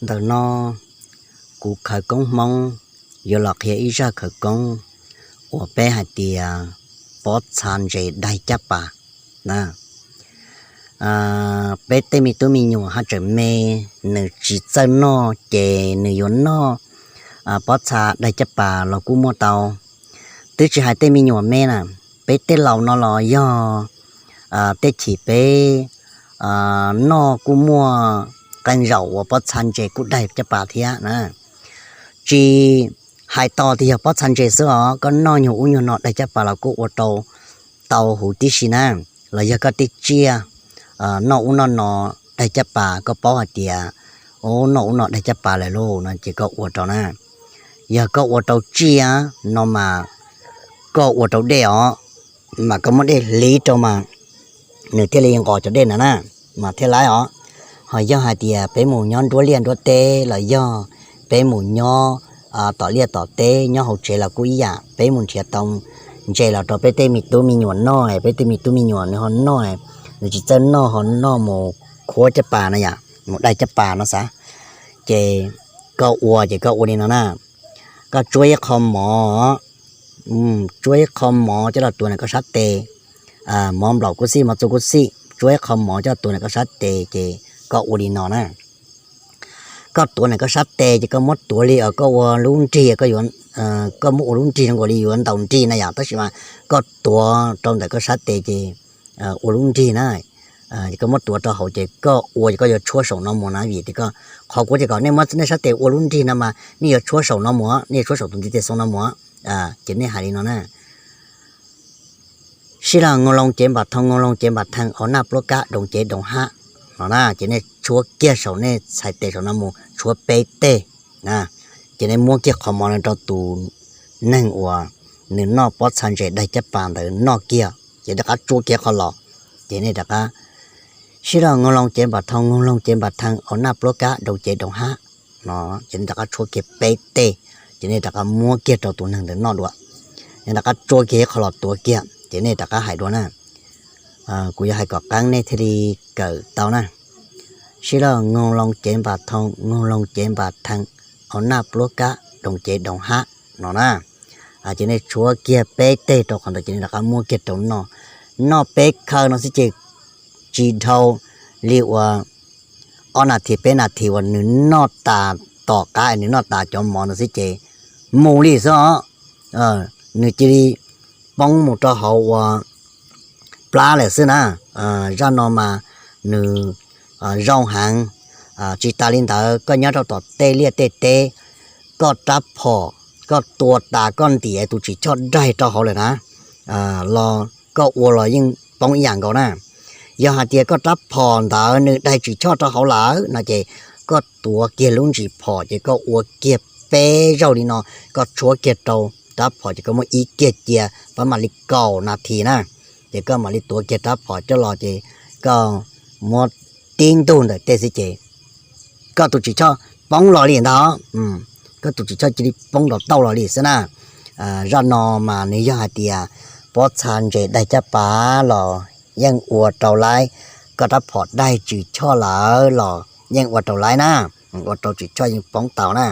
Ntawm no kuv khawv koob Hmoob yuav los qhia ib zaj khawv koob uas peb hais tias pob txha ntses daig caj pas na. Peb tej me tub me nyuam haj tseem me, nws tsis txawj noj ces nws yuav noj pob txha daig caj pas los kuj muaj tau. Twb tsis hais tej me nyuam me na, peb tej laus no los yog tej chim peb noj kuj muaj qee zaum uas pob txha ntses kuj daig caj pas thiab na. Tsis hais tau tias yog pob txha ntses xwb os, koj noj nyuag ub nyuag no daig caj pas los kuj ua rau tau huv tib si na. Los yog koj tej tsiaj noj ub noj no daig caj pas, koj paub hais tias noj ub no daig caj pas lawm lauj no ces koj ua rau na. Yog koj ua rau tsiaj no mas koj ua rau dej os, mas koj muab dej hliv rau mas nws thiaj li nqos cov dej no na, mas thiaj laib os. Ho yog hais tias peb mus nyob nruab liaj nruab teb los yog peb mus nyob tom liaj tom teb nyob hauv tsev los kuj ib yam, peb mus nrhiav tau ntses los rau peb tej me tub me nyuam noj, peb tej me tub me nyuam nws ho noj, nws tsis txawj noj ho noj mus khuab caj pas no yom, mus daig caj pas no xav. Ces koj ua ces koj ua li no na. Koj tsuab ib qho mov, tsuab ib qho mov coj los tuav ntawm koj sab tes, mov nplaum kuj xij mov txuas kuj xij, tsuab ib qho mov coj los tuav ntawm koj sab tes ces koj ua li no na. Koj tuav ntawm koj sab tes ces koj muab tuav li koj ua lub nrig, koj muab ua lub nrig zoo nkaus li yuav ntaus nrig na yom, tab sis mas koj tuav rau ntawm koj sab tes ces ua lub nrig na. Koj muab tuav rau hauv ces koj ua ces koj yuav tshuab saum no mus na, vim tias koj, qhov kuv tias kom nej muab nej sab tes ua lub nrig no mas nej yuav tshuab saum no mus, nej yuav tshuab saum tus ntiv tes xoo no mus. Ces nej hais li no na: Sib laj noo loo cev npam thoo, noo loo cev npam thee, au naj pluab kab doos cev doos hab no na. Ces nej tshuab kiag saum nej txhais tes saum no mus tshuab peb teg. Ces nej muab kiag qhov mov no rau tus neeg uas nws noj pob txha ntses daig caj pas ntawd noj kiag, ces rov qab tsuab kiag qhov los. Ces nej rov qab: Sib laj noo loo cev npam thoo, noo loo cev npam thee, au naj pluab kab doos cev doos hab no. Ces nej rov qab tshuab kiag peb teg, ces nej rov qab muab kiag rau tus neeg ntawd noj dua. Nej rov qab tsuab kiag ib qho los tuav kiag, ces nej rov qab hais dua na. Kuv yuav hais kom qeeb nej thiaj li kawm tau na. Sib laj noo loo cev npam thoo, noo loo cev npam thee, au naj pluab kab doos cev doos hab no na. Ces nej tshuab kiag peb teg rau qhov ntawd ces nej rov qab muab kiag rau noj. Noj peb khaw no xwb ces tsis dhau li uas ob nas this peb nas this uas nws noj tas, tom qab nws noj tas cov mov ntawd xwb ces mus li xwb os. Nws cia li poob mus rau hauv ua plab lawm xwb na. Zaj no mas nws zoo heev. Tsis tas li ntawd, koj nyob rau tom tej liaj tej teb, koj rab phom koj tua tas koj ntim tus tsim choj daig rau hauv lawm na, los koj ua los yeej poob ib yam nkaus na. Yog hais tias koj rab phom ntawd nws daig tsim choj rau hauv lawm no ces koj tuav kiag lub ntsis phom ces koj ua kiag peb zaug li no, koj tshuab kiag rau rab phom ces koj muab ib kiag cia, pab mam li kaum nas this na, ces koj mam li tuav kiag rab phom coj los ces koj muab tib ntug ntawm tej xwb ces koj tus tsim choj poob los li ntag. Koj tus tsim choj cia li poob rau tauj los li xwb na. Zaj no mas nws yog hais tias pob txha ntses daig caj pas los yeej ua rau laib, koj rab phom daig tsim choj lawm los yeej ua rau laib na, ua rau tsim choj yeej poob tau na.